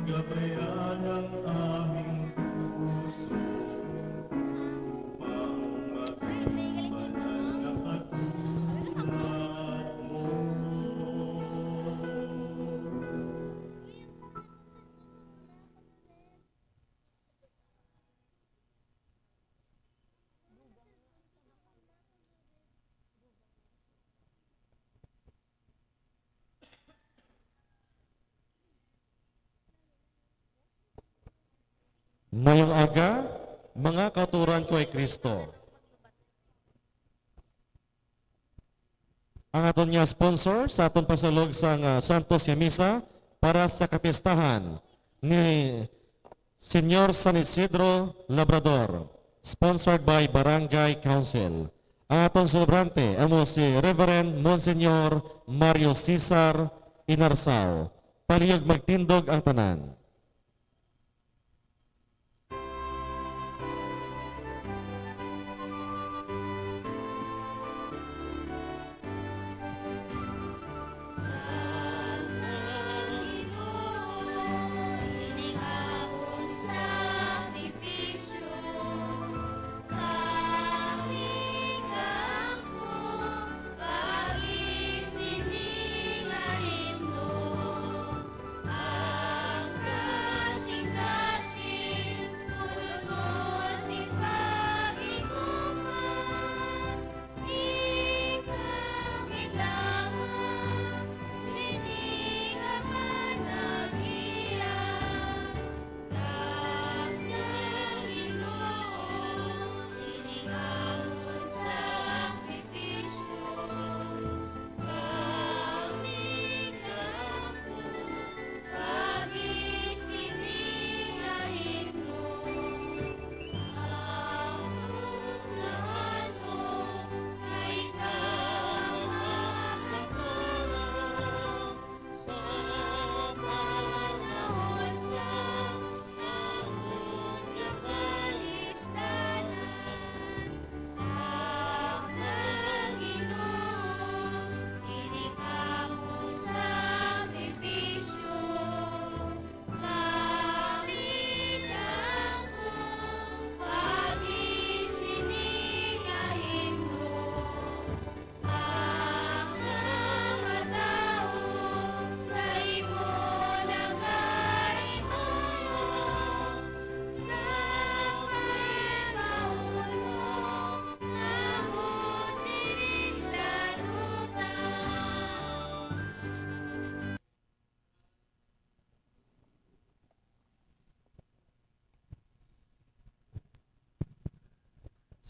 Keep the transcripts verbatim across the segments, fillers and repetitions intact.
Gabayan ang aming puso upang maging banal na katulad mo. Mayong aga, mga kauturan ko kay Kristo. Ang aton nga sponsor sa aton pagsalog sang, ah, Santos nga Misa para sa kapistahan ni Señor San Isidro Labrador, sponsored by Barangay Council. Ang aton selebrante amo si Reverend Monsignor Mario Cesar Inarsao. Palihog magtindog ang tanan.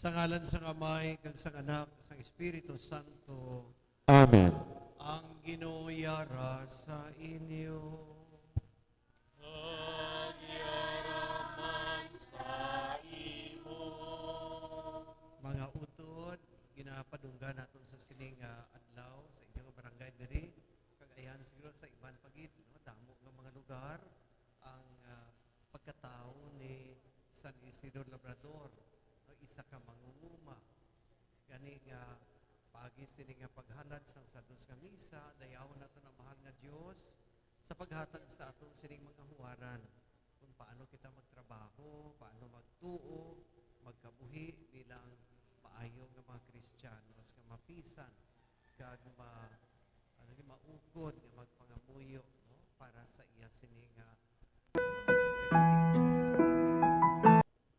Sa ngalan sang Amay, kag sang Anak, kag sang Espiritu Santo. Amen. Ang Ginoo yara sa inyo. Kag yara man sa imo. Mga utod, ginapadunggan naton sa sini nga adlaw sa inyo nga barangay diri, kag ayan siguro sa iban pa gid, no? Damo nga mga lugar ang, ah, pagkatawo ni San Isidro Labrador, no? Isa ka mangunguma. Gani nga, paagi sini nga paghalad sang Santos nga Misa, dayawon naton ang mahal nga Dios sa paghatag sa aton sining mga huwaran, kung paano kita magtrabaho, paano magtuo, magkabuhi bilang maayo nga mga Kristiyanos nga mapisan kag ma-, ano ni, maukod nga magpangamuyo, no, para sa iya sini nga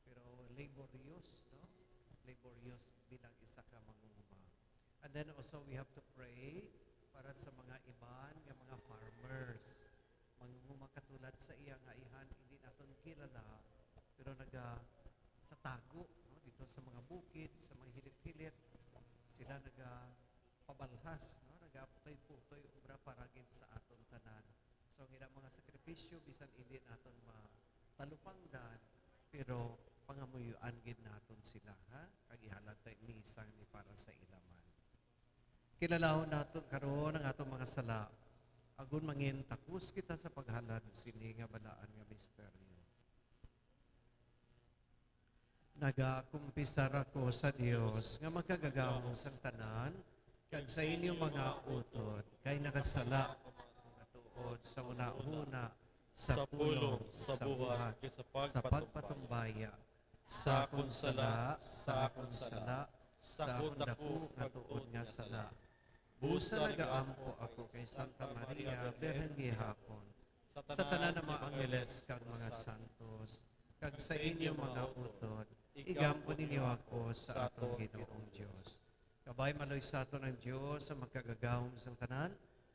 pero laborious, no? Laborious bilang isa ka mangunguma. And then also we have to pray para sa mga iban nga mga farmers. Mangunguma katulad sa iya nga ihan, hindi naton kilala, pero naga sa tago, no? Dito sa mga bukid, sa mga hilit-hilit, sila naga pabalhas, no? Nagaputoy-putoy obra para gid sa aton tanan. So, ang ila mga sakripisyo, bisan indi naton matalupangdan, pero pangamuyuan gid naton sila, ha? Kag ihalad ta ini sang ni para sa ila man. Kilalahon naton karon ang atong mga sala, agod mangin takos kita sa paghalad sini nga balaan nga misteryo. Nagakumpisar ako sa Dios nga Makagagahom sang tanan, kag sa inyo mga utod, kay nakasala ako magtuod sa hunahuna, sa pulong, sa buhat, kag sa pagpatumbaya, sa akon sala, sa akon sala, sa akon daku nga tuod nga sala. Busa nagaampo ako kay Santa Maria, Birhen gihapon, sa tanan nga mga angeles kag mga santos, kag sa inyo mga utod, igampo ninyo ako sa aton Ginoong Dios. Kabay maluy sa aton ang Dios, ang makagagahom sang tanan,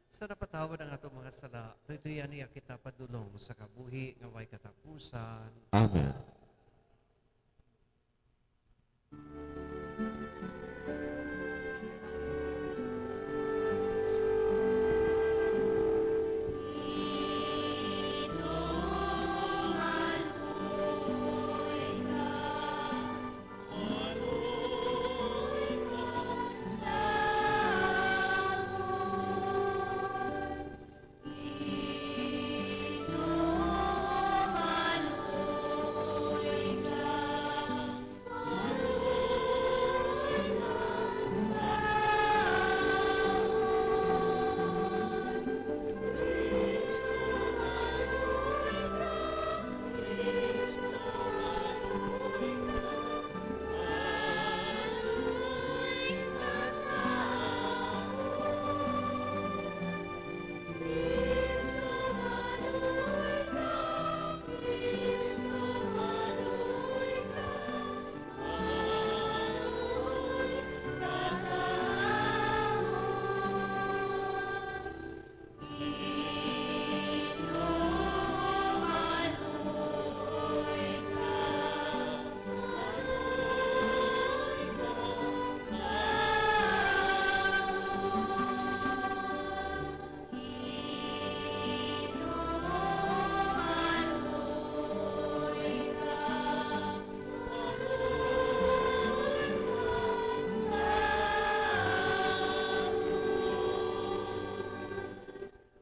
sa napatawad ang aton mga sala, tuytoyan niya kita padulong sa kabuhi nga way katapusan. Amen.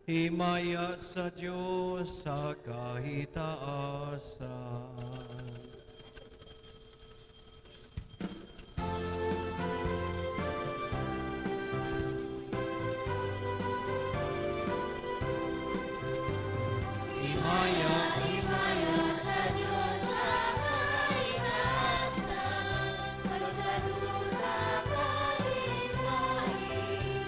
Himaya sa Dios sa kahitaasan. Himaya, himaya sa Dios sa kahitaasan, kag sa duta pa hilain.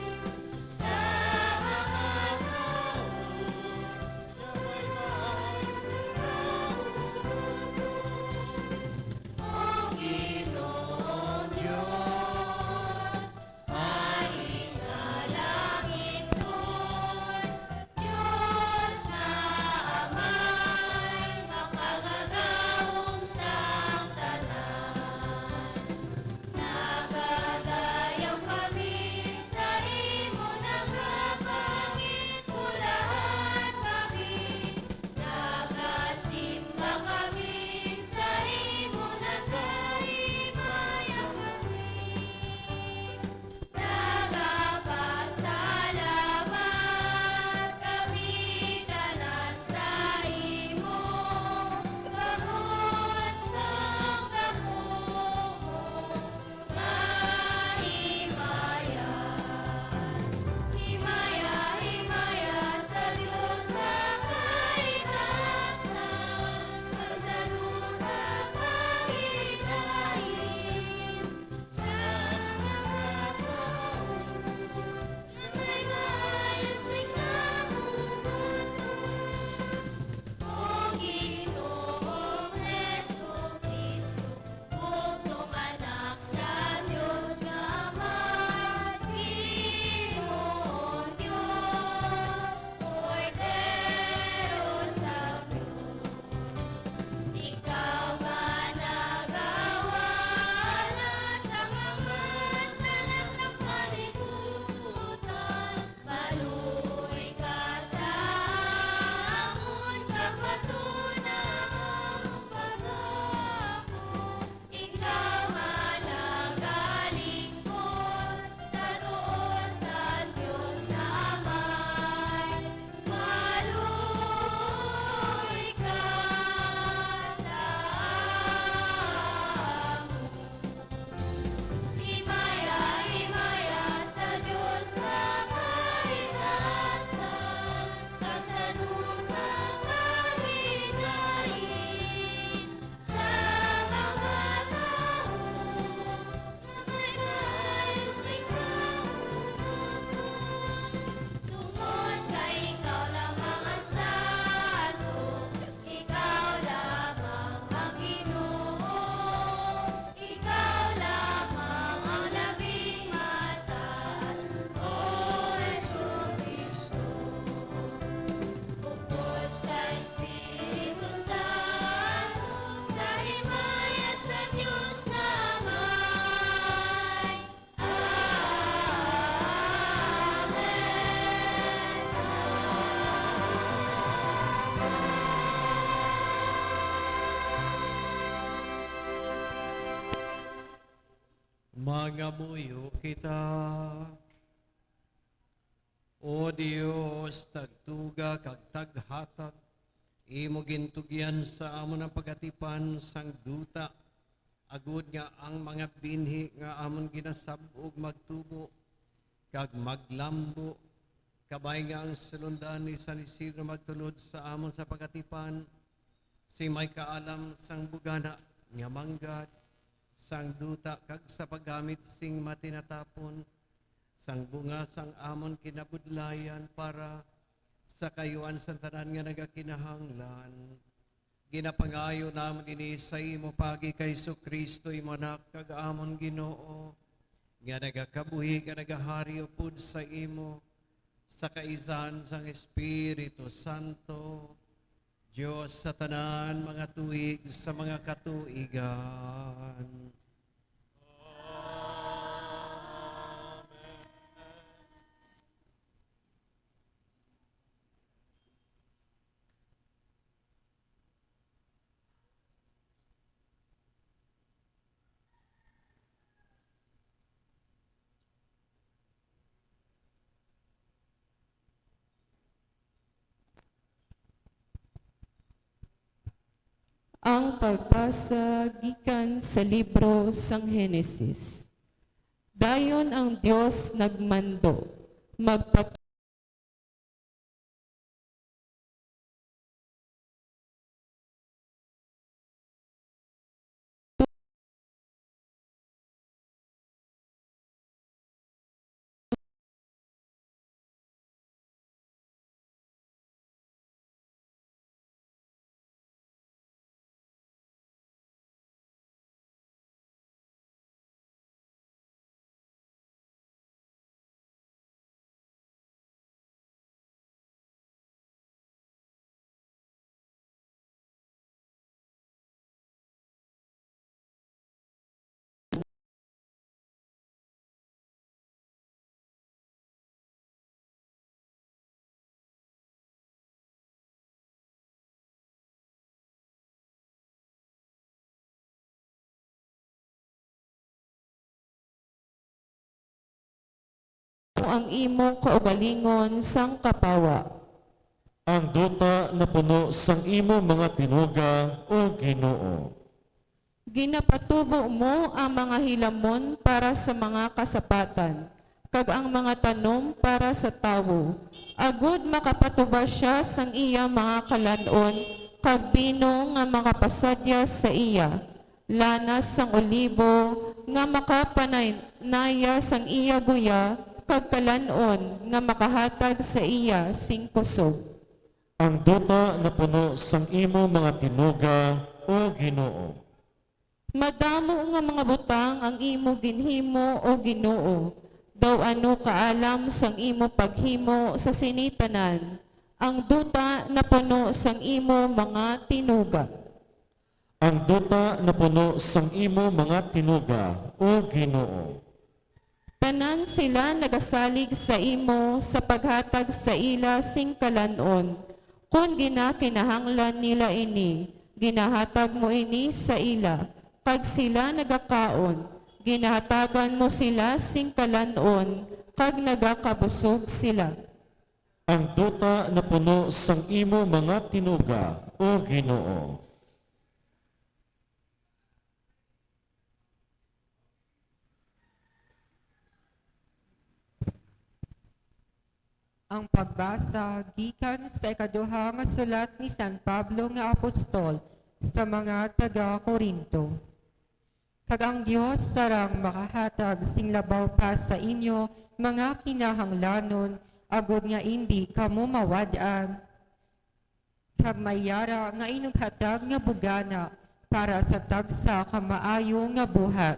Mangamuyo kita. O Dios, tagtuga kag taghatag, imo gintugyan sa amon ang pagatipan sang duta, agod nga ang mga binhi nga amon ginasab-og magtubo kag maglambo, kabay nga ang sulondan ni San Isidro magtulod sa amon sa pagatipan, si may kaalam sang bugana nga manggad, sang duta kag sa paggamit sing matinatapon, sang bunga sang amon kinabudlayan para sa kayuan sang tanan nga nagakinahanglan. Ginapangayo namon ini sa imo paagi kay Jesu-Cristo, imo Anak, kag amon Ginoo, nga nagakabuhi kag nagahari upod sa imo, sa kaisahan sang Espiritu Santo, Dios sa tanan mga tuig sa mga katuigan. Ang pagbasa gikan sa libro sang Henesis. Dayon ang Dios nagmando, magpat- Ang imo kaugalingon sang kapawa. Ang duta napuno sang imo mga tinuga, O Ginoo. Ginapatubo mo ang mga hilamon para sa mga kasapatan, kag ang mga tanom para sa tawo, agud makapatubas sia sang iya mga kalan-on, kag bino nga makapasadya sa iya, lana sang olibo nga makapanaya sang iya guya, kag kalan-on nga makahatag sa iya sing kusog. Ang duta napuno sang imo mga tinuga, O Ginoo. Madamo nga mga butang ang imo ginhimo, O Ginoo, daw ano kaalam sang imo paghimo sa sini tanan, ang duta napuno sang imo mga tinuga. Ang duta napuno sang imo mga tinuga, O Ginoo. Tanan sila nagasalig sa imo sa paghatag sa ila sing kalan-on. Kon ginakinahanglan nila ini, ginahatag mo ini sa ila, kag sila nagakaon. Ginahatagan mo sila sing kalan-on, kag nagakabusog sila. Ang duta napuno sang imo mga tinuga, O Ginoo. Ang pagbasa gikan sa ikaduha nga sulat ni San Pablo nga apostol sa mga taga-Corinto. Kag ang Dios sarang makahatag sing labaw pa sa inyo mga kinahanglanon, agod nga indi kamo mawad-an, kag may yara nga inughatag nga bugana para sa tagsa ka maayo nga buhat.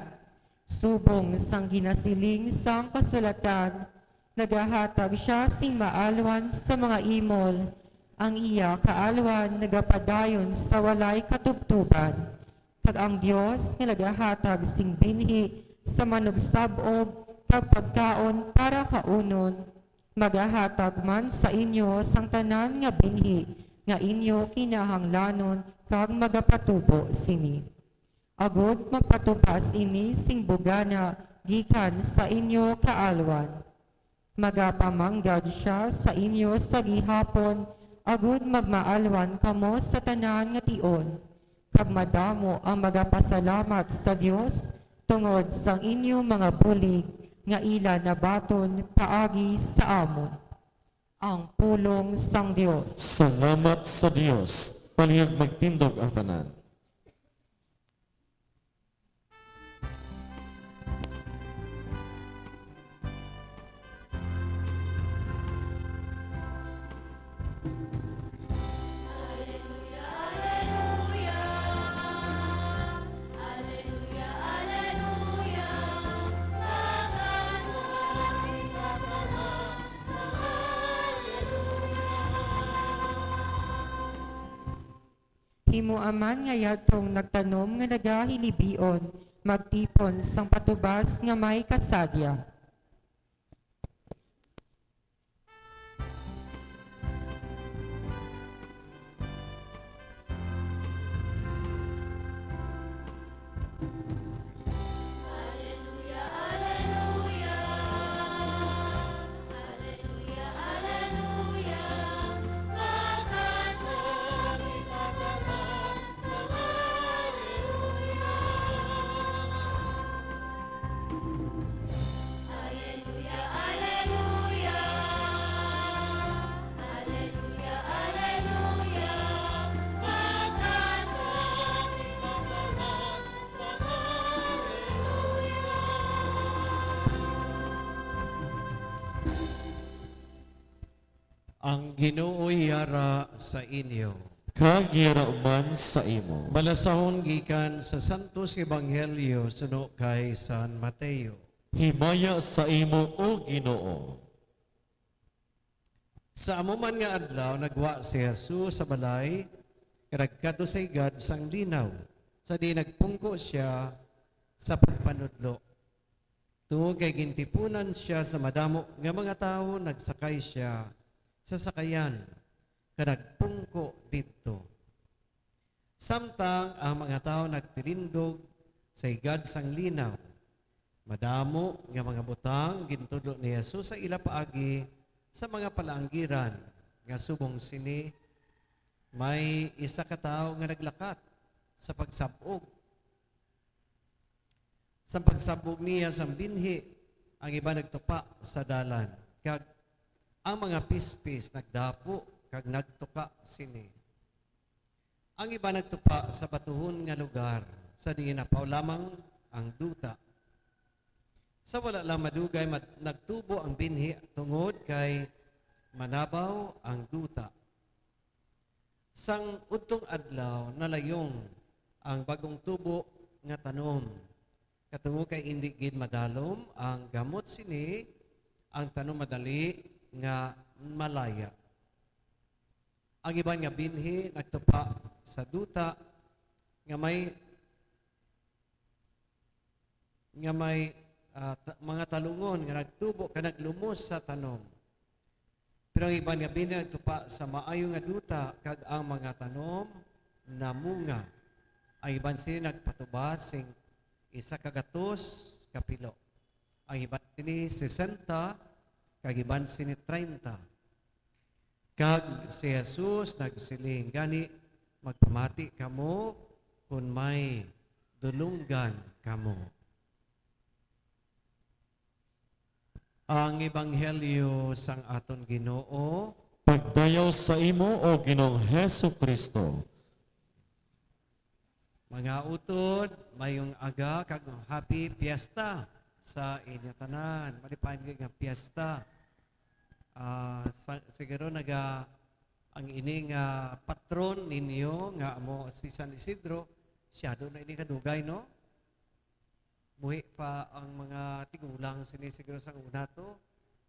Subong sang ginasiling sang kasulatan, nagahatag sia sing maalwan sa mga imol, ang iya kaalwan nagapadayon sa walay katubtoban. Kag ang Dios nga nagahatag sing binhi sa manugsab-og kag pagkaon para kaunon, magahatag man sa inyo sang tanan nga binhi nga inyo kinahanglanon kag magapatubo sini. Agod magpatubas ini sing bugana gikan sa inyo kaalwan. Magapamanggad sia sa inyo sa gihapon, agud magmaalwan kamo sa tanan nga tion, kag madamo ang magapasalamat sa Dios tungod sang inyo mga bulig nga ila nabaton paagi sa amon. Ang pulong sang Dios. Salamat sa Dios. Palihog magtindog ang tanan. Himoa man nga yadtong nagtanom nga nagahilibion, magtipon sang patubas nga may kasadya. Ang Ginoo yara sa inyo. Kag yara man sa imo. Balasahon gikan sa Santos Ebanghelyo suno kay San Mateo. Himaya sa imo, O Ginoo. Sa amo man nga adlaw, naggwa si Jesus sa balay, kag nagkadto sa higad sang linaw, sa diin nagpungko sia sa pagpanudlo. Tungod kay gintipunan sia sa madamo nga mga tawo, nagsakay sia sa sakayan kag nagpungko didto. Samtang ang mga tawo nagtilindog sa higad sang linaw, madamo nga mga butang gintudlo ni Jesus sa ila paagi sa mga palaanggiran, nga subong sini may isa ka tawo nga naglakat sa pagsab-og. Sang pagsab-og niya sang binhi, ang iban nagtupa sa dalan, kag ang mga pispis nagdapo kag nagtuka sini. Ang iban nagtupa sa batuhon nga lugar, sa diin napaulaman ang duta. Sa wala lang madugay, mad-, nagtubo ang binhi tungod kay manabaw ang duta. Sang udtong adlaw, nalayong ang bag-ong tubo nga tanom. Kay tungod kay indi gid madalom ang gamot sini, ang tanom madali nga malaya. Ang iban nga binhi nagtupa sa duta nga may nga may, ah, ta-, mga talungon nga nagtubo kag naglumos sa tanom. Pero ang iban nga binhi nagtupa sa maayo nga duta, kag ang mga tanom namunga. Ang iban sini nagpatubas sing isa ka gatos ka pilo. Ang iban sini sesenta, kag iban sini treinta. Kag si Jesus nagsiling, "Gani, magpamati kamo kon may dulonggan kamo." Ang ebanghelyo sang aton Ginoo. Pagdayaw sa imo, O Ginoong Jesu-Cristo. Mga utod, mayong aga kag happy fiesta sa inyo tanan. Malipayon gid nga fiesta. Ah, sa, siguro naga, ang ini nga patron ninyo nga amo si San Isidro, siyado na ini kadugay, no? Buhi pa ang mga tigulang sini siguro sang una to,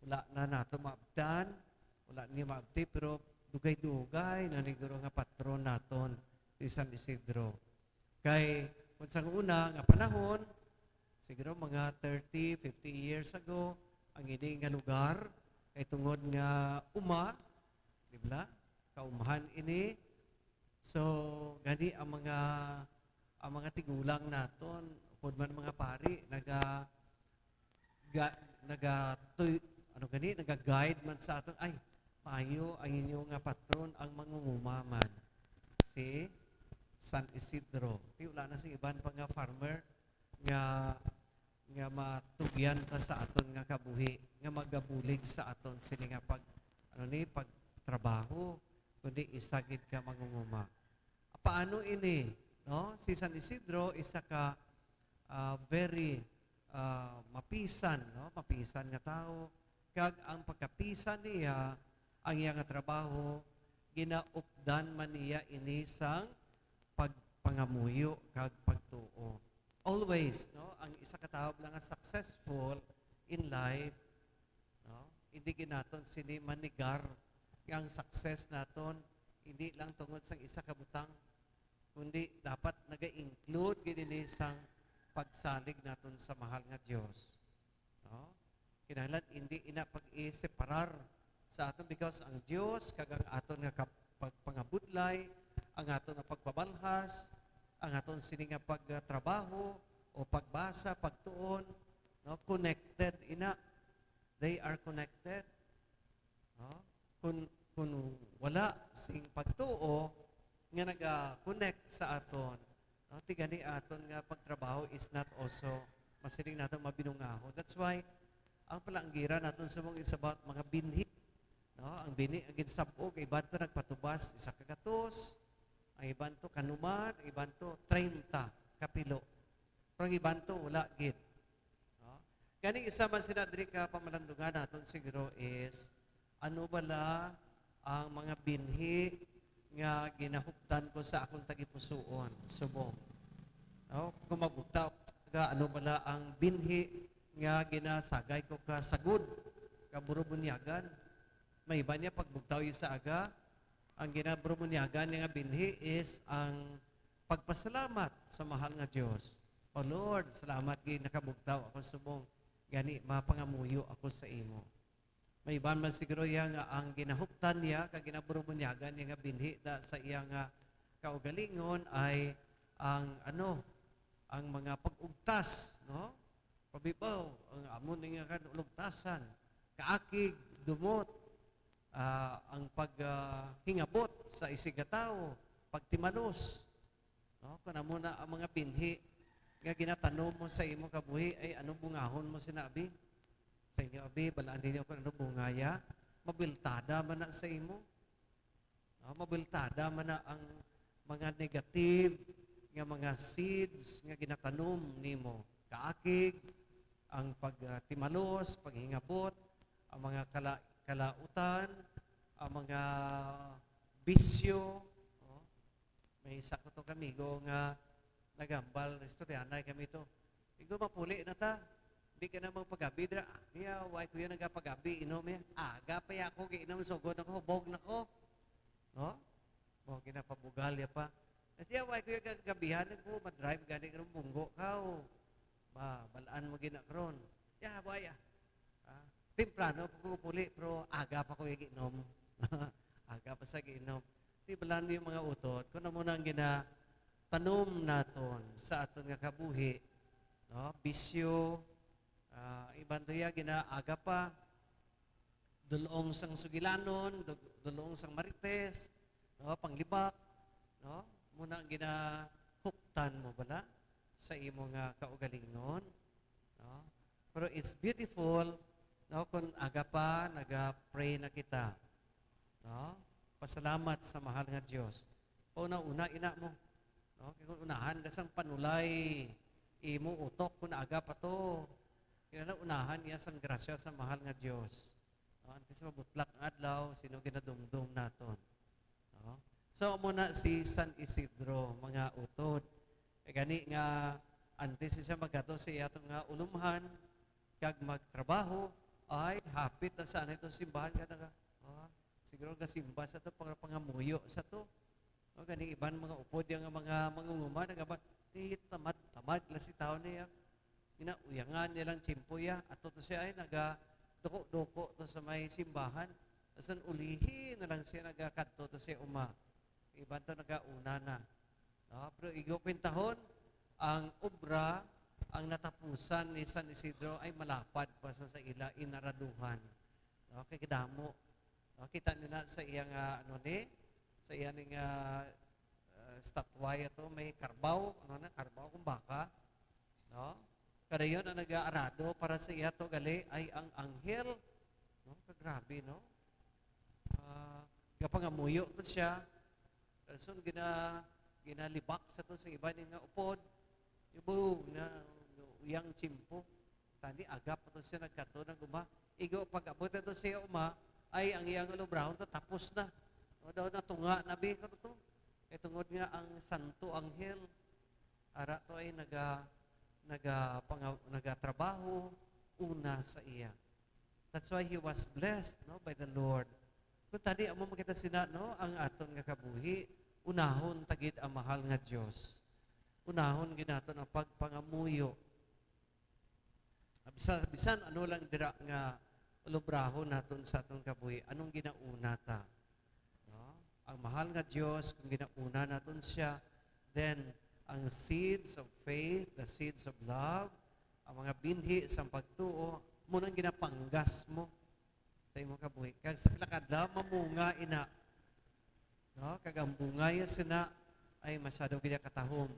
wala na nato maabtan, wala niya maabti, pero dugay-dugay na ni guro nga patron naton si San Isidro. Kay kung sang una nga panahon, siguro mga thirty, fifty years ago, ang ini nga lugar, kay tungod nga uma, di ba? Kaumhan ini. So, gani ang mga, ang mga tigulang naton, upod man mga pari, naga, ga, nagatuy, ano gani, naga-guide man sa aton, ay, maayo ang inyo nga patron, ang mangunguma man, si San Isidro. Ti wala na sing iban pa nga farmer nga, nga matugyan ta sa aton nga kabuhi, nga magabulig sa aton sini nga pag, ano ni, pagtrabaho, kundi isa gid ka mangunguma. Paano ini, no? Si San Isidro isa ka, ah, very, ah, mapisan, no? Mapisan nga tawo. Kag ang pagkapisan niya, ang iya nga trabaho, ginaupdan man niya ini sang pagpangamuyo kag pagtuo. Always, no? Ang isa ka tawo lang nga successful in life, no? Hindi gid naton sini manigar nga ang success naton hindi lang tungod sang isa ka butang, kundi dapat naga-include gid ini sang pagsalig naton sa mahal nga Dios. No? Kinahanglan hindi ina pag-iseparar sa aton, because ang Dios kag ang aton nga kap-, pagpangabudlay, ang aton nga pagpabalhas, ang aton sini nga pagtrabaho o pagbasa, pagtuon, no, connected ina. They are connected. No? Kun, kun wala sing pagtuo nga naga-connect sa aton, no, ti gani aton nga pagtrabaho is not also masiling nato mabinungahon. That's why ang palanggiran naton subong is about mga binhi. No? Ang binhi ang ginsab-og, iban to nagpatubas isa ka gatos, ang iban to kanuman, ang iban to treinta kapilo. Pero ang iban to wala gid. No? Gani, isa man sina diri ka pamalandungan naton siguro is, ano bala ang mga binhi nga ginahuptan ko sa akong tagipusoon subong? No? Kung magbugtaw ka, ano bala ang binhi nga ginasagay ko ka sagod ka burubunyagan? May iba niya pagbugtaw yung sa aga, ang ginaburubunyagan niya nga binhi is ang pagpasalamat sa mahal nga Dios. O Lord, salamat gid nakabugtaw ako subong gani mapangamuyo ako sa imo. May iban man siguro iya nga ang ginahuptan niya kag ginaburubunyagan niya nga binhi da sa iya nga kaugalingon ay ang ano, ang mga pag-ugtas, no? Pabibaw, ang amo ni nga kanulugtasan, kaakig, dumot, ah, ang pag, ah, hingabot sa isigatawo, pagtimalos. No? Kung amo na ang mga binhi nga ginatanom mo sa imo kabuhi, ay ano bungahon mo sina, abi? Sa inyo, abi, balaan ninyo kung ano bungaya, mabiltada man na sa imo. No? Mabiltada man na ang mga negative nga mga seeds nga ginatanom nimo. Kaakig, ang pagtimalos, paghingabot, ang mga kala-, kalautan, ang mga bisyo. No? May isa ko to kamigo nga nagambal, istoryanay kami to. Igo mapuli na ta. Di ka na magpagabi dira. Ah, niya, why ko yan nagapagabi, inom niya. Aga pa ya ako, giinom, sugod ako, hubog na ko. No? Mo, ginapabugal ya pa. At siya, why ko yan gagabihan, ko, madrive gani ka ng bunggo ka, o. Ba, balaan mo gina karon. Ya, why, ah? Ah, temprano pa ko puli, pero aga pa ko giinom. Aga pa sa giinom. Di balaan yung mga utot. Kung amo na ang ginatanom naton sa aton nga kabuhi, no? Bisyo, ah, iban to ya, ginaaga pa, dulong sang sugilanon, dul-, dulong sang marites, no, panglibak, no? Muna ang ginahuktan mo bala sa imo nga kaugalingon, no? Pero it's beautiful, no, kung aga pa naga-pray na kita, no? Pasalamat sa mahal nga Dios. Pauna-una ina mo, no? Kay kung unahan ka sang panulay, imo utok kung aga pa to, kinahanglan unahan niya sang grasya sa mahal nga Dios. No, antes mabutlak ang adlaw, sino ginadumdom naton? No? So, amo na si San Isidro, mga utod. Kay gani nga, antes siya magkadto sa iya nga ulumhan, kag magtrabaho, ay, hapit na sa anay to simbahan ka na ka. Ah, siguro gasimba sa to, pang-, pangamuyo sa to. O, gani iban mga upod yang mga mangunguma, nagaba, "Ti, tamad, tamad la si tawo niya." Ina, uyangan niya lang tiyempo ya. Ato to siya ay naga duko-duko to sa may simbahan. Asan ulihi na lang siya nagakadto to siya uma. Iban to nagauna na. No? Pero igo kwentahon, ang obra ang natapusan ni San Isidro ay malapad pa sa, sa ila inaraduhan. No? Kay kadamo. No? Kita nila sa iya nga, ano ni, sa iya ning ah, ah, statwa ato, may karbaw, ano na, karbaw kung baka. No? Kadayon ang nag-aarado para sa iya to gali ay ang anghel. No? Kagrabe, no? Ah, gapangamuyo to siya. Rason gina, ginalibak sa to sa iba ni nga upod. Ibo na uyang tiyempo. Tani agap to siya nagkato nag uma. Igo pag-abot to siya uma, ay ang iyang lubrahon to tapos na. O daw natunga na bi ko to. Kay tungod nga ang santo anghel ara to ay naga naga panga, nagatrabaho una sa iya. That's why he was blessed, no, by the Lord. Kung tani amo makita sina, no, ang aton nga kabuhi, unahon ta gid ang mahal nga Dios. Unahon gid naton ang pagpangamuyo. Bisan, bisan ano lang dira nga lubrahon naton sa aton kabuhi, anong ginauna ta? No? Ang mahal nga Dios, kung ginauna naton siya, then ang seeds of faith, the seeds of love, ang mga binhi sang pagtuo, mo nang ginapanggas mo sa imong kabuhi. Kag sa pila ka adlaw, mamunga ina. No? Kag ang bunga ya sina ay masyado gid katahom.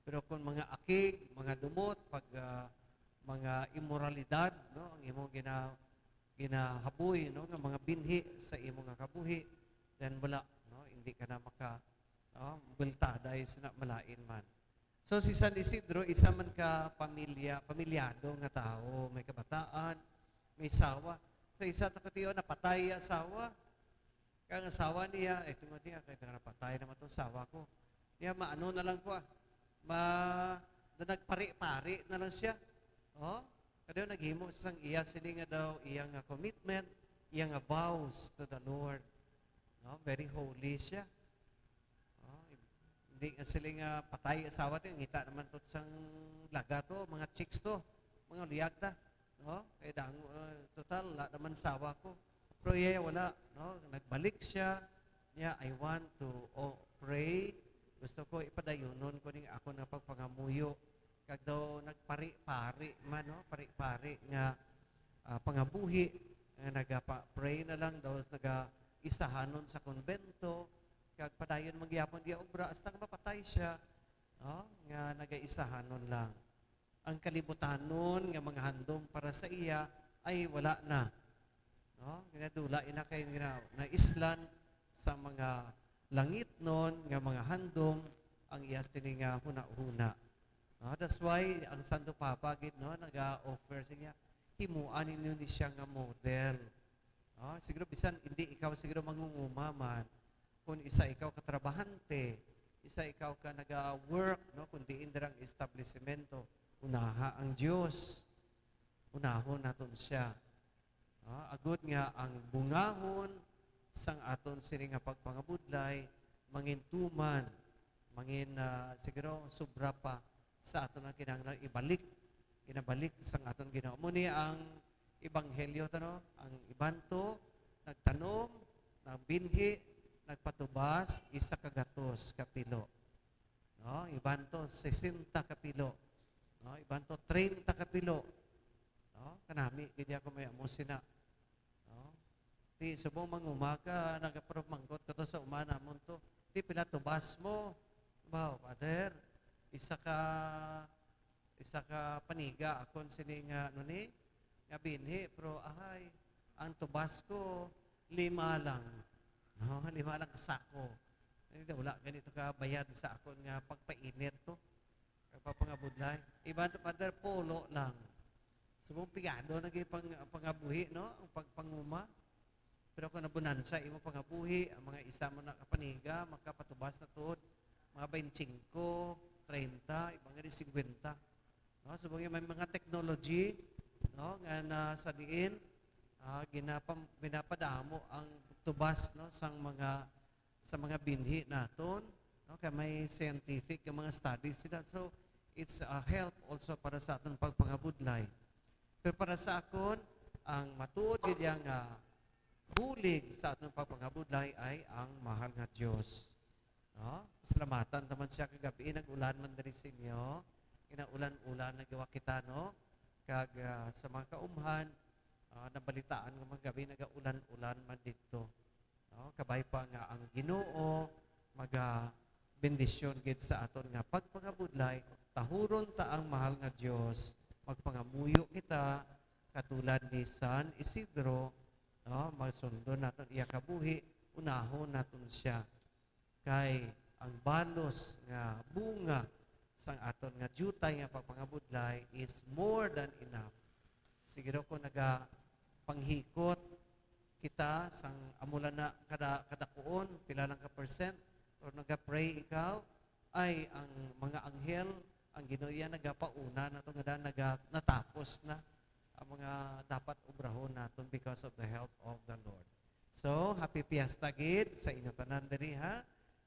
Pero kung mga akig, mga dumot, pag ah, mga imoralidad, no, ang imong gina, ginahaboy, no, nga mga binhi sa imo nga kabuhi, then wala, no, hindi ka na maka, no, bultaday sina malain man. So si San Isidro, isa man ka pamilya, pamilyado nga tawo, may kabataan, may sawa. Sa isa ta ka tiyo, napatay ang asawa. Kaya ang asawa niya, eh, tungod niya, kaya nga napatay naman tong asawa ko. Niya, maano na lang ko ah. Ma, na nagpari-pari na lang siya. Oh? Kadayon naghimo sa sang iya sini nga daw, iya nga commitment, iya nga vows to the Lord. No? Very holy siya. Oh, hindi nga sila nga patay asawa to, ngita naman to sang laga to, mga chicks to, mga luyag ta. No? Kay dango, ah, total, wala naman sawa ko. Pero iya, wala, no? Nagbalik siya. Niya, "I want to, oh, pray. Gusto ko ipadayunon ko ning ako nga pagpangamuyo." Kag daw nagpari-pari man, no? Pari-pari nga, ah, pangabuhi, nga nagapa-pray na lang, daw nagaisahanon sa kumbento, kag padayon man gyapon iya obra hasta nga mapatay siya, no? Nga nagaisahanon lang. Ang kalibutanon nga mga handom para sa iya ay wala na. No? Ginadula ina kay gina-, naislan sa mga langitnon nga mga handom ang iya sini nga hunahuna. No? That's why ang Santo Papa gid, no, naga-offer sa iya, "Himuan ninyo ni siya nga model." No? Siguro bisan hindi ikaw siguro mangunguma man, kung isa ikaw katrabahante, isa ikaw ka naga-work, no, kung diin dira ang establisemento, unaha ang Dios. Unahon naton siya. No? Agod nga ang bungahon sang aton sini nga pagpangabudlay mangin tuman, mangin, ah, siguro sobra pa sa aton nga kinahanglan ibalik, ginabalik sang aton Ginoo. Amo ni ang ebanghelyo ta, no? Ang iban to nagtanom, nagbinhi, nagpatubas, isa ka gatos ka pilo. No? Iban to sesenta ka pilo. No? Iban to treinta ka pilo. No? Kanami gid ako may amo sina. No? Ti subong manguma ka, nagapamangkot ka to sa uma namon to. Ti pila tubas mo? Ba, Father, isa ka, isa ka paniga akon sini nga, ano ni, nga binhi, pero ahay, ang tubas ko, lima lang. No? Lima lang ka sako. Ay, wala ganito ka bayad sa akon nga pagpainit to. Pagpapangabudlay. Iban to, Father, pulo lang. Subong pigado na gid pang, pangabuhi, no? Ang pagpanguma. Pero kung nabunansa imo pangabuhi, ang mga isa mo na kapaniga, makapatubas na tuod, mga twenty-five, treinta, iba nga di fifty. No? Subong may mga technology, no, nga na sa diin, ah, ginapam-, ginapadamo ang tubas, no, sang mga, sa mga binhi naton, no, kay may scientific nga mga studies sila. So, it's a help also para sa aton pagpangabudlay. Pero para sa akon, ang matuod gid nga bulig sa aton pagpangabudlay ay ang mahal nga Dios. No? Salamatan ta man siya kagabi, nag-ulan man diri sa inyo. Kinaulan-ulan na gawa kita, no? Kag, ah, sa mga kaumhan, ah, nabalitaan nga mga gabi nagaulan-ulan man didto. No? Kabay pa nga ang Ginoo maga bendisyon gid sa aton nga pagpangabudlay, tahuron ta ang mahal nga Dios, magpangamuyo kita katulad ni San Isidro, no? Masundon naton iya kabuhi, unahon naton siya. Kay ang balos nga bunga sang aton nga diutay nga pagpangabudlay is more than enough. Siguro kung naga panghikot kita sang amo lang na kada, kadakuon, pila lang ka percent, or naga-pray ikaw, ay ang mga anghel, ang Ginoo iya nagapauna nato nga daan naga, natapos na ang mga dapat obrahon naton because of the help of the Lord. So, happy fiesta gid sa inyo tanan diri, ha?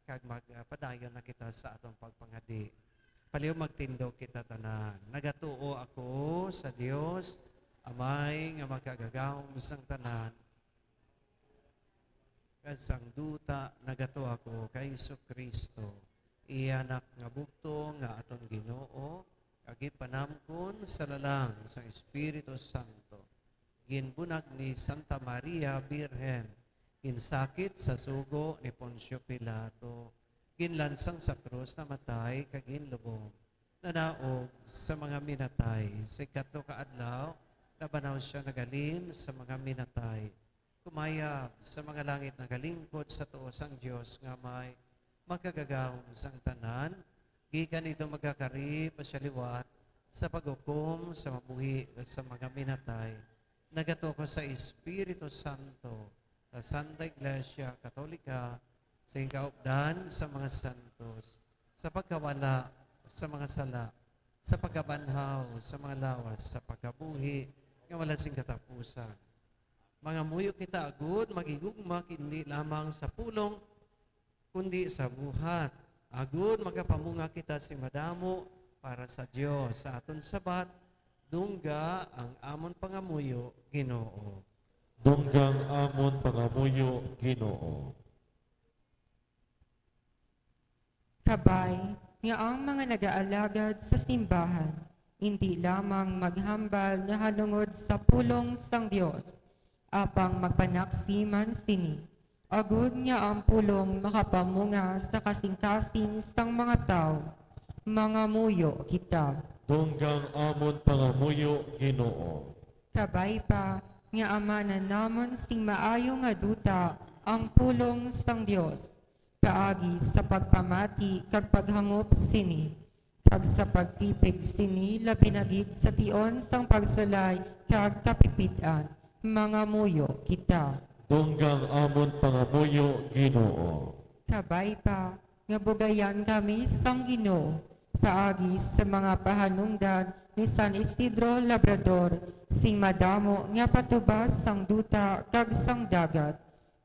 Kag mag, ah, padayon na kita sa aton pagpangadi. Palihog magtindog kita tanan. Nagatuo ako sa Dios, Amay nga Makagagahom sang tanan, kag sang duta. Nagatuo ako kay Jesu-Cristo, iya Anak nga bugtong nga aton Ginoo, kag ginpanamkon sa lalang sang Espiritu Santo. Ginbunag ni Santa Maria Birhen, ginsakit sa sugo ni Poncio Pilato, ginlansang sa krus, namatay, kag ginlubong. Nanaog sa mga minatay. Sa ikatlo ka adlaw, nabanaw sia, naghalin sa mga minatay. Kumayab sa mga langit, nagalingkod sa tuo sang Dios nga Amay Makagagahom sang tanan. Gikan didto magakari pa sia liwat sa paghukom sa mabuhi kag sa mga minatay. Nagatuo ko sa Espiritu Santo, sa Santa Iglesia Katolika, sa ginkaupdan sa mga santos, sa pagkawala sa mga sala, sa pagkabanhaw sa mga lawas, sa pagkabuhi nga wala sing katapusan. Mangamuyo kita agud maghigugma, hindi lamang sa pulong, kundi sa buhat, agud makapamunga kita sing madamo para sa Dios. Sa aton sabat, dungga ang amon pangamuyo, Ginoo. Dungga ang amon pangamuyo, Ginoo. Kabay nga ang mga nagaalagad sa simbahan indi lamang maghambal nahanungod sa pulong sang Dios, apang magpanaksi man sini, agud nga ang pulong makapamunga sa kasingkasing sang mga tawo. Mangamuyo kita. Dungga ang amon pangamuyo, Ginoo. Kabay pa nga amanan namon sing maayo nga duta ang pulong sang Dios, paagi sa pagpamati kag paghangop sini, kag sa pagtipig sini, labi na gid sa tion sang pagsulay kag kapipit-an. Mangamuyo kita. Dungga ang amon pangamuyo, Ginoo. Kabay pa nga bugayan kami sang Ginoo paagi sa mga pahanungdan ni San Isidro Labrador, sing madamo nga patubas sang duta kag sang dagat,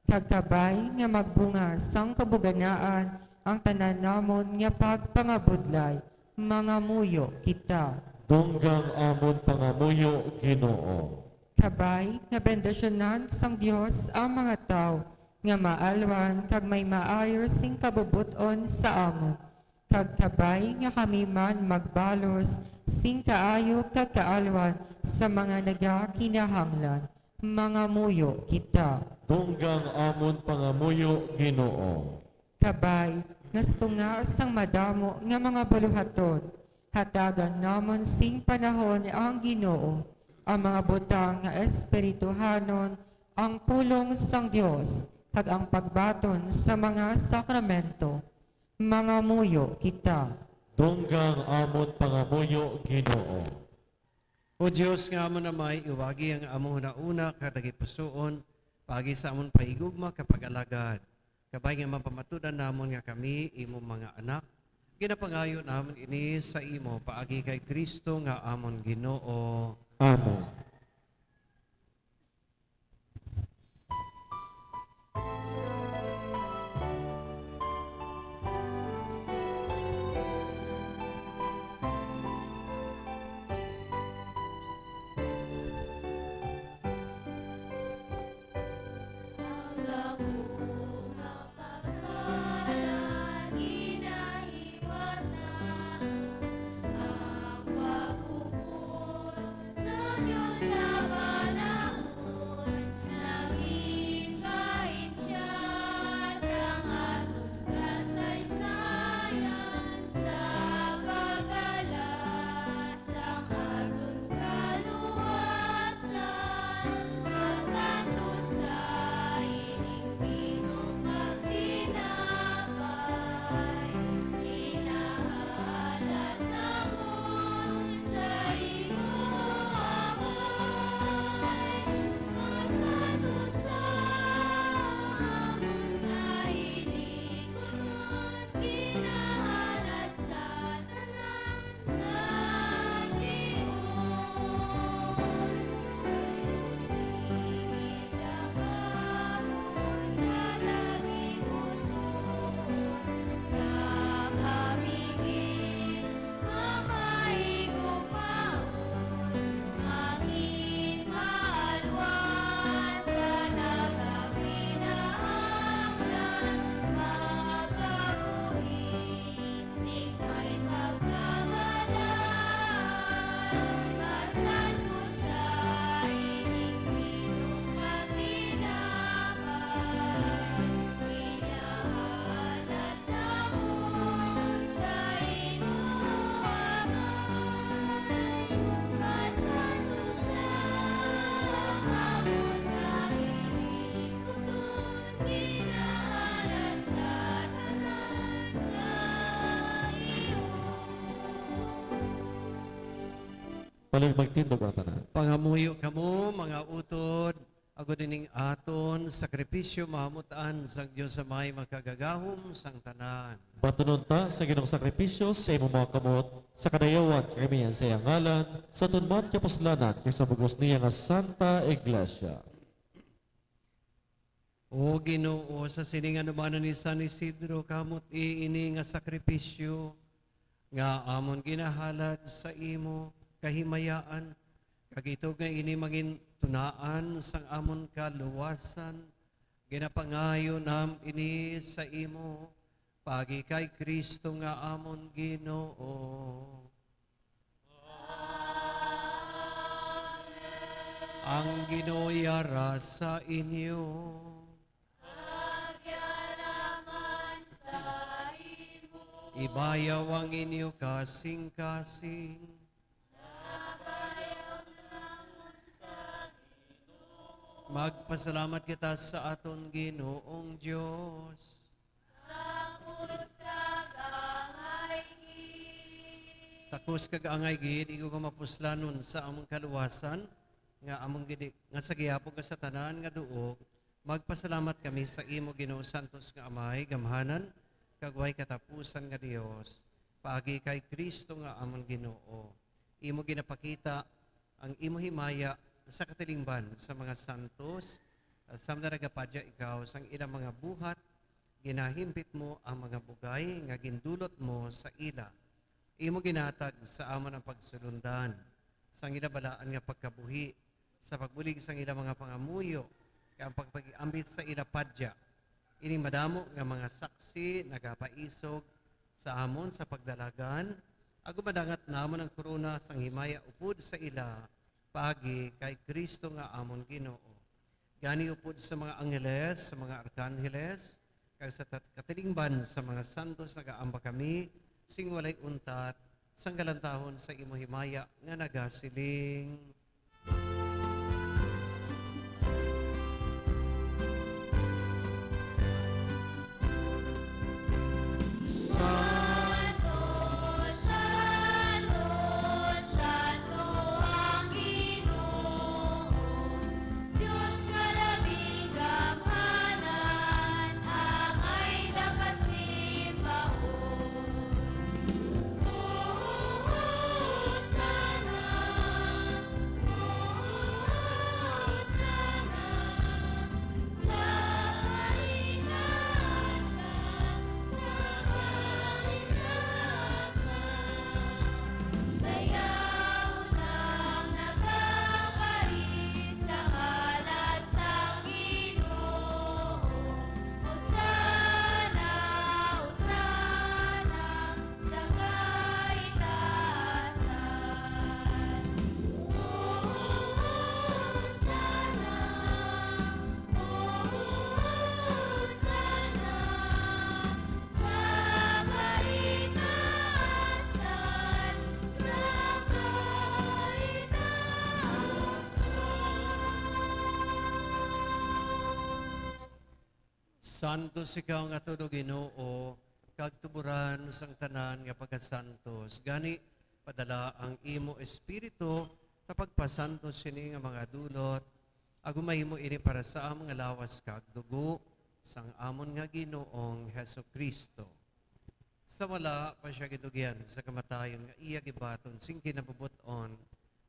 kag kabay nga magbunga sang kabuganaan ang tanan namon nga pagpangabudlay. Mangamuyo kita. Dungga ang amon pangamuyo, Ginoo. Kabay nga bendisyonan sang Dios ang mga tawo nga maalwan kag may maayo sing kabubot-on sa amon, kag kabay nga kami man magbalos sing kaayo kag kaalwan sa mga nagakinahanglan. Mangamuyo kita. Dungga ang amon pangamuyo, Ginoo. Kabay nga sa tunga sang madamo nga mga buluhaton, hatagan namon sing panahon ang Ginoo, ang mga butang nga espirituhanon, ang pulong sang Dios, kag ang pagbaton sa mga sakramento. Mangamuyo kita. Dungga ang amon pangamuyo, Ginoo. O Dios nga amon Amay, iwagi ang among hunahuna kag tagipusoon paagi sa amon pahigugma kag pag-alagad. Kabay nga mapamatudan namon nga kami, imo mga anak, ginapangayo namon ini sa imo paagi kay Cristo nga amon Ginoo. Amen. Balik magtindog ang tanan. Pangamuyo kamo, mga utod, agod ining aton sakripisyo mahamut-an sang Dios Amay makagagahom sang tanan. Batunon ta sa Ginoong sakripisyo sa imong mga kamot, sa kadayawan kag kamiyan sa iyang ngalan, sa tunman kapuslanan kag sa bug-os niya nga Santa Iglesia. O Ginoo, sa sini nga anubanan ni San Isidro, kamot-i ini nga sakripisyo nga amon ginahalad sa imo kahimayaan, kag itog nga ini mangin tunaan sang amon kaluwasan, ginapangayo nam ini sa imo paagi kay Cristo nga amon Ginoo. Ang Ginoo yara sa inyo. Kag yara man sa imo. Ibayaw ang inyo kasing-kasing. Ibayaw namon sa Ginoo. Magpasalamat kita sa aton Ginoong Dios. Takos kag angay gid. Takos kag angay gid, igo nga mapuslanon sa among kaluwasan, nga among gidi-, nga sa gihapon nga sa tanan nga duog, magpasalamat kami sa imo, Ginoo, santos nga Amay, gamhanan, kag way katapusan nga Dios, paagi kay Cristo nga amon Ginoo. Imo ginapakita ang imo himaya sa katilingban sa mga santos, sa mga nagapadya ikaw sang ilang mga buhat, ginahimpit mo ang mga bugay nga gindulot mo sa ila. Imo ginhatag sa amon ang pagsulundan sang ila balaan nga pagkabuhi, sa pagbulig sang ila mga pangamuyo, kag ang pagpag-ambit sa ila padya. Ining madamo nga mga saksi nagapaisog sa amon sa pagdalagan, agud madangat namon ang korona sang himaya upod sa ila, paagi kay Cristo nga amon Ginoo. Gani upod sa mga angheles, sa mga arkangheles, kag sa tat-, katilingban sa mga santos, nagaamba kami sing walay untat sang galantahon sa imo himaya nga nagasiling. Santo, santo, santo ang Ginoo, Dios nga labing gamhanan, angay dapat simbahon. Hosanna, Hosanna, sa kaitaasan, sa kaitaasan. Dayaw ang nagapari sa ngalan sang Ginoo. Hosanna, Hosanna, sa kaitaasan. Hosanna, Hosanna, sa kaitaasan, sa kaitaasan. Santos ikaw nga tuod, Ginoo, kag tuboran sang tanan nga pagkasantos. Gani, padala ang imo Espiritu sa pagpasantos sini nga mga dulot, agud mahimo ini para sa amon nga lawas kag dugo sang amon nga Ginoong Jesu-Cristo. Sa wala pa sia gidugyan sa kamatayon nga iya gibaton sing kinabubot-on,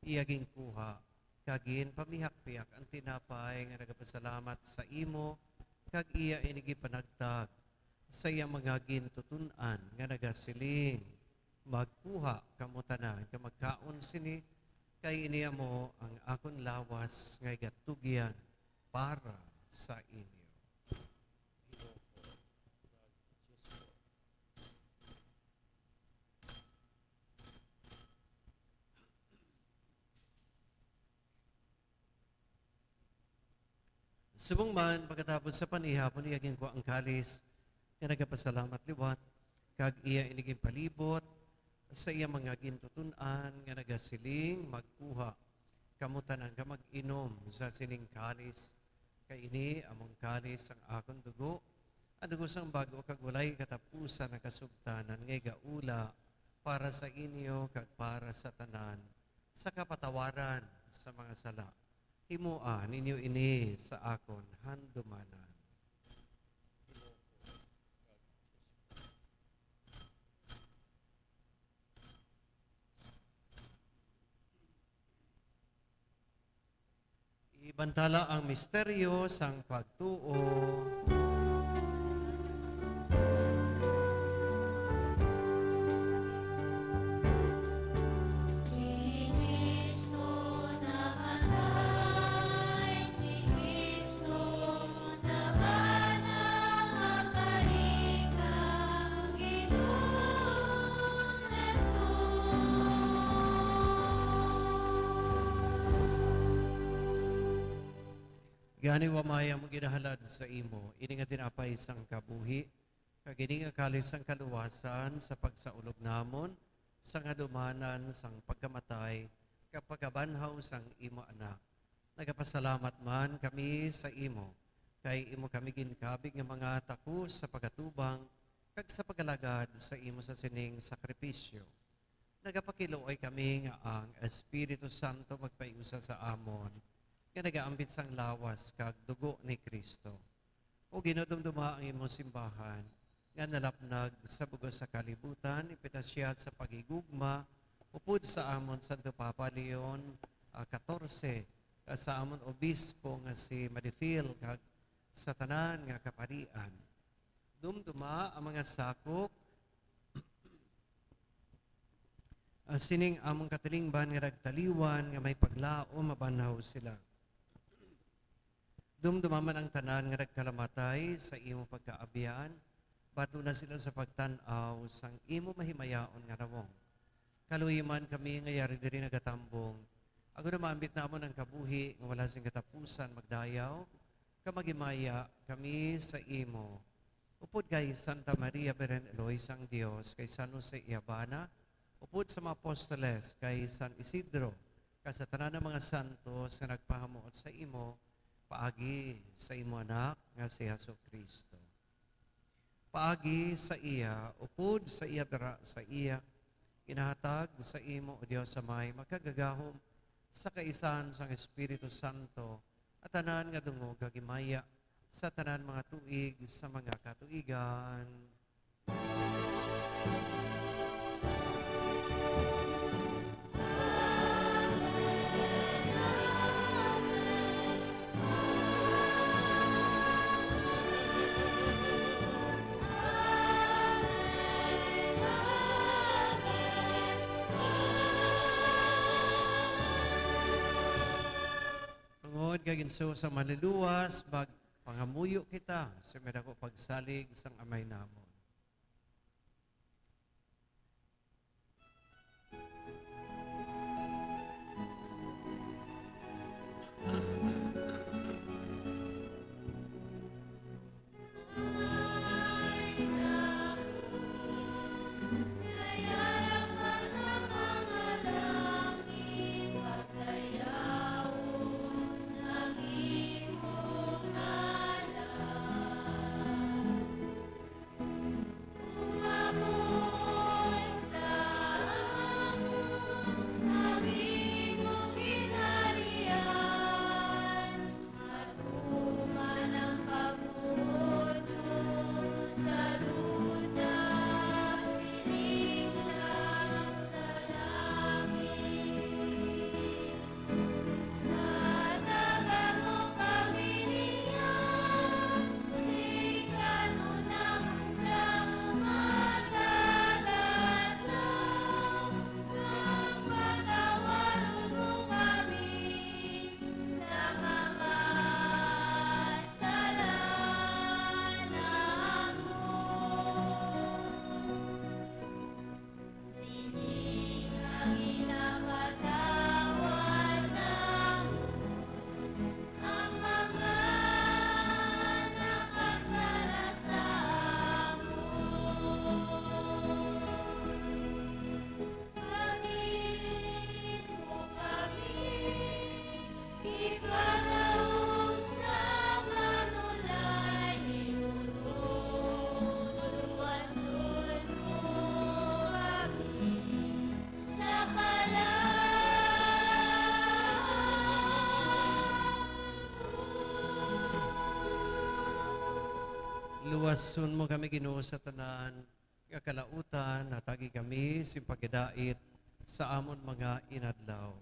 iya ginkuha, kag ginpamihak-pihak ang tinapay nga nagapasalamat sa imo, kag iya ini gipanagtag sa iya mga gintuton-an nga nagasiling, "Magkuha kamo tanan kag magkaon sini, kay ini amo ang akon lawas nga igatugyan para sa inyo." Subong man, pagkatapos sa panihapon, iya ginkwa ang kalis, nga nagapasalamat liwat, kag iya ini ginpalibot sa iya mga gintuton-an, nga nagasiling, "Magkuha kamo tanan kag mag-inom sa sining kalis, kay ini among kalis sang akon dugo, ang dugo sang bag-o kag walay katapusan nga kasugtanan, nga igaula para sa inyo kag para sa tanan sa kapatawaran sa mga sala. Himoa ninyo ini sa akon handumanan. Ibantala ang misteryo sang pagtuo. Si Cristo namatay, si Cristo nabana, makari kang Ginoong Jesus. Gani, O Amay, amon ginahalad sa imo ini nga tinapay sang kabuhi, kag ini nga kalis sang kaluwasan, sa pagsaulog namon sang handumanan sang pagkamatay kag pagkabanhaw sang imo Anak. Nagapasalamat man kami sa imo, kay imo kami ginkabig nga mga takos sa pag-atubang kag sa pag-alagad sa imo sa sining sakripisyo. Nagapakiluoy kami nga ang Espiritu Santo magpaiusa sa amon, nga nagaambit sang lawas kag dugo ni Cristo. O Ginoo, dumduma ang imong simbahan, nga nalapnag sa bug-os sa kalibutan, ipitasyat sa paghigugma, upod sa amon Santo Papa Leon, ah, katorse, kag sa amon obispo nga si Madifil, kag sa tanan nga kaparian. Dumduma ang mga sakop, ah, sining among katilingban nga nagtaliwan, nga may paglaom mabanhaw sila. Dumduma man ang tanan nga nagkalamatay sa imo pagkaabyan, batuna sila sa pagtan-aw sang imo mahimayaon nga nawong. Kaluy man kami nga yari diri nagatambong, agod nga maambit namon ang kabuhi nga wala sing katapusan magdayaw, kag maghimaya kami sa imo. Upod kay Santa Maria Birhen Eloy sang Dios, kay San Jose iya bana, upod sa mga apostoles, kay San Isidro, kag sa tanan nga mga santos nga nagpahamuot sa imo, paagi sa imo Anak nga si Jesu-Cristo. Paagi sa iya, upod sa iya, dara sa iya, ginahatag sa imo, O Dios Amay, makagagahom sa kaisahan sang Espiritu Santo, ang tanan nga dungog kag himaya sa tanan mga tuig sa mga katuigan. Tungod kay ginsugo sa Manlulowas, magpangamuyo kita sa madako pagsalig sang Amay namon. Sun mo kami, Ginoo, sa tanan nga kalautan, hatagi kami sing pagkadait sa amon mga inadlaw.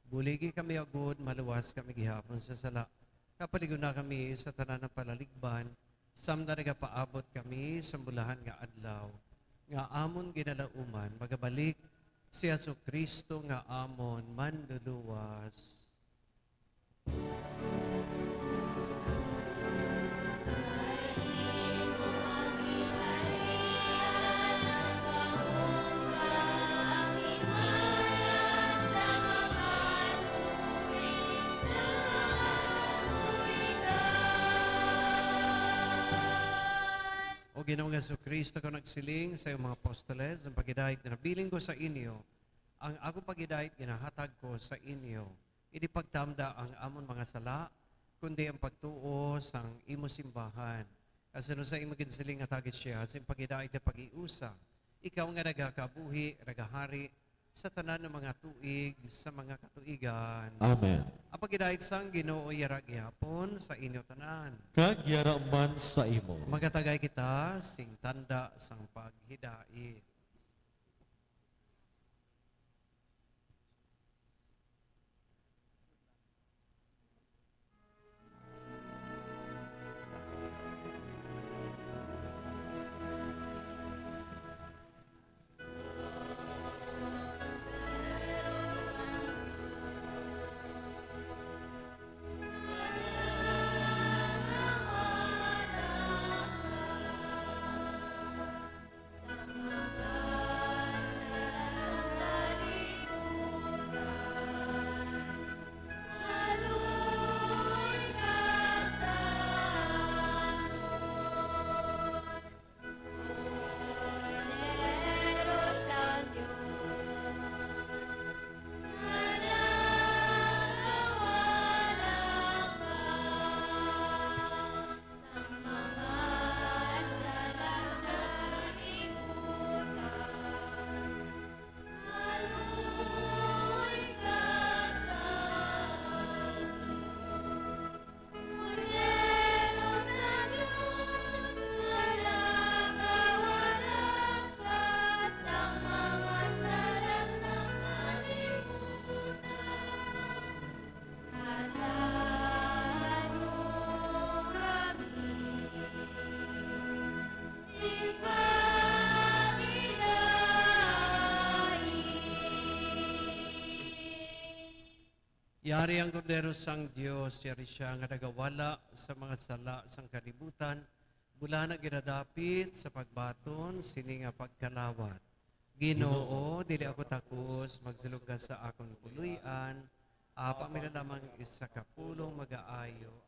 Buligi kami, agod maluwas kami gihapon sa sala. Kapalig-on na kami sa tanan nga palaligban, samtang nagapaabot kami sa bulahan nga adlaw, nga amon ginalauman, magabalik si Jesu-Cristo nga amon Manluluwas. O Ginoong Jesu-Cristo, ikaw nagsiling sa iyong mga apostoles, ang paghidait nga nabilin ko sa inyo, ang akong paghidait ginahatag ko sa inyo. Indi pagtamda ang amon mga sala, kundi ang pagtuo sang imo simbahan. Kasuno sa imo ginsiling, hatagi siya sing paghidait nga paghiusa, ikaw nga nagakabuhi, nagahari sa tanan nga mga tuig sa mga katuigan. Amen. Ang paghidait sang Ginoo yara gihapon sa inyo tanan. Kag yara man sa imo. Magatagay kita sing tanda sang paghidait. Yari ang Kordero sang Dios, yari sia nga nagawala sa mga sala sang kalibutan. Bulahan nga ginadapit sa pagbaton sini nga pagkalawat. Ginoo, dili ako takos, magsulod ka sa akon puloy-an, apa man lamang isa ka pulong magaayo.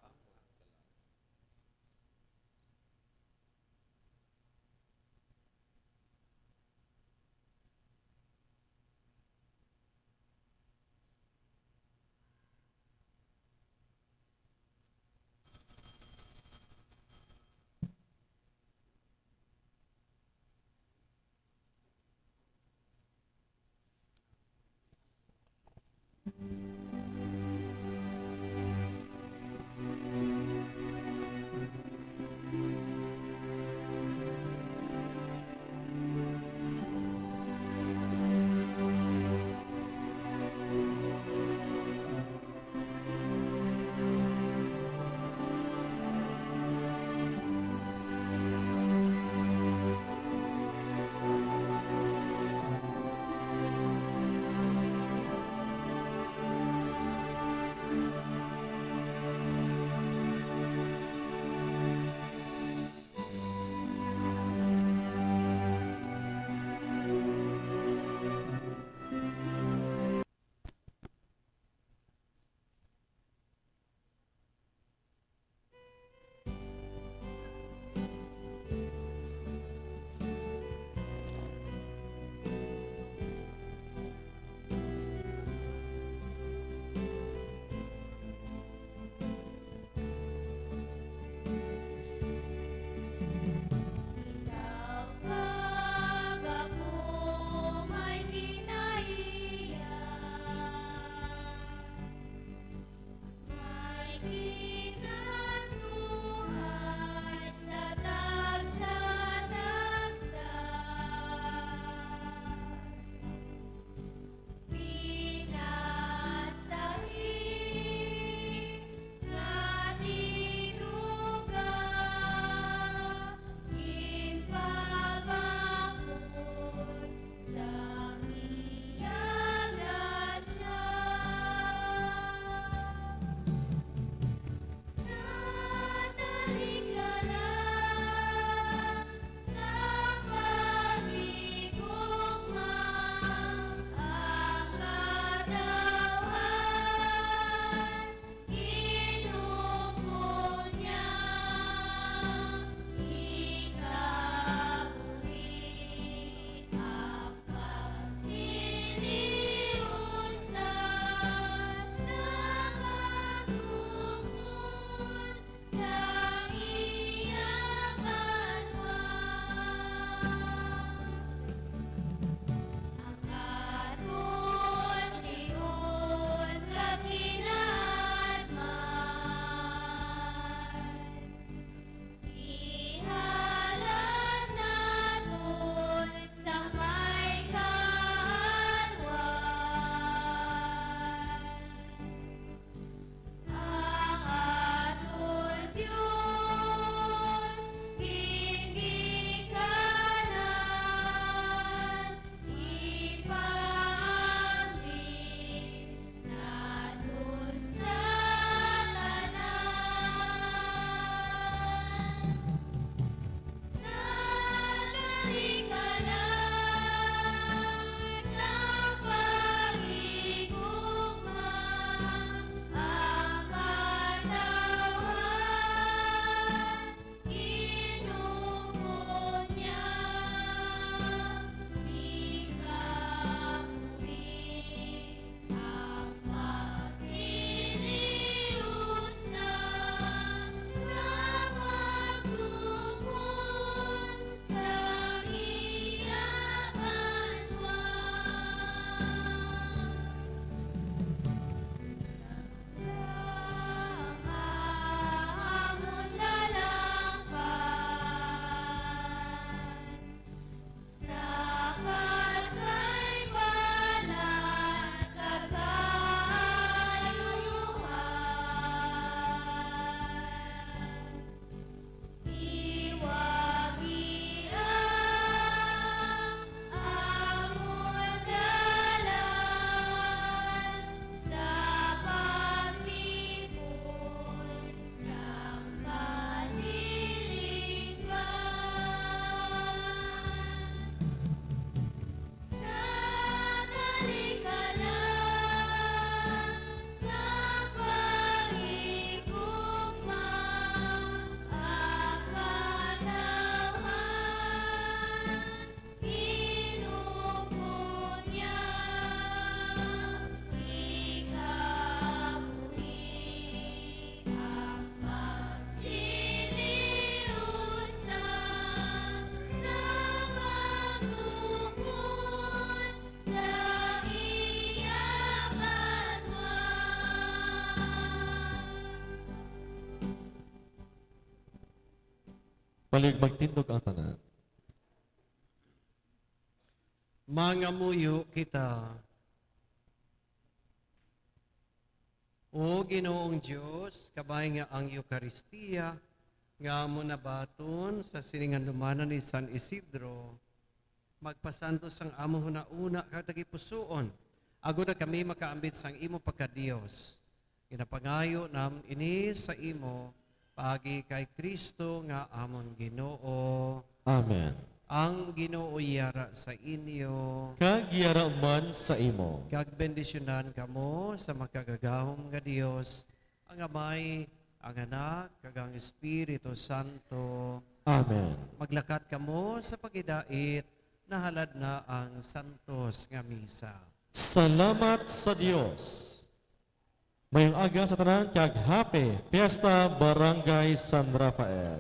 Kalig magtindog ang tanan. Mangamuyo kita. O Ginoong Dios, kabay nga ang Eukaristia nga amo nabaton sa sining Handumanan ni San Isidro, magpasantos ang amo hunahuna kag tagipusoon, agod nga kami makaambit sang imo pagka-Dios. Ginapangayo namon ini sa imo paagi kay Cristo nga amon Ginoo. Amen. Ang Ginoo yara sa inyo. Kag yara man sa imo. Kag bendisyonan kamo sa makagagahom nga Dios, ang Amay, ang Anak, kag ang Espiritu Santo. Amen. Maglakat kamo sa paghidait, nahalad na ang santos nga misa. Salamat sa Dios. Mayong aga sa tanan kag Happy Fiesta Barangay San Rafael.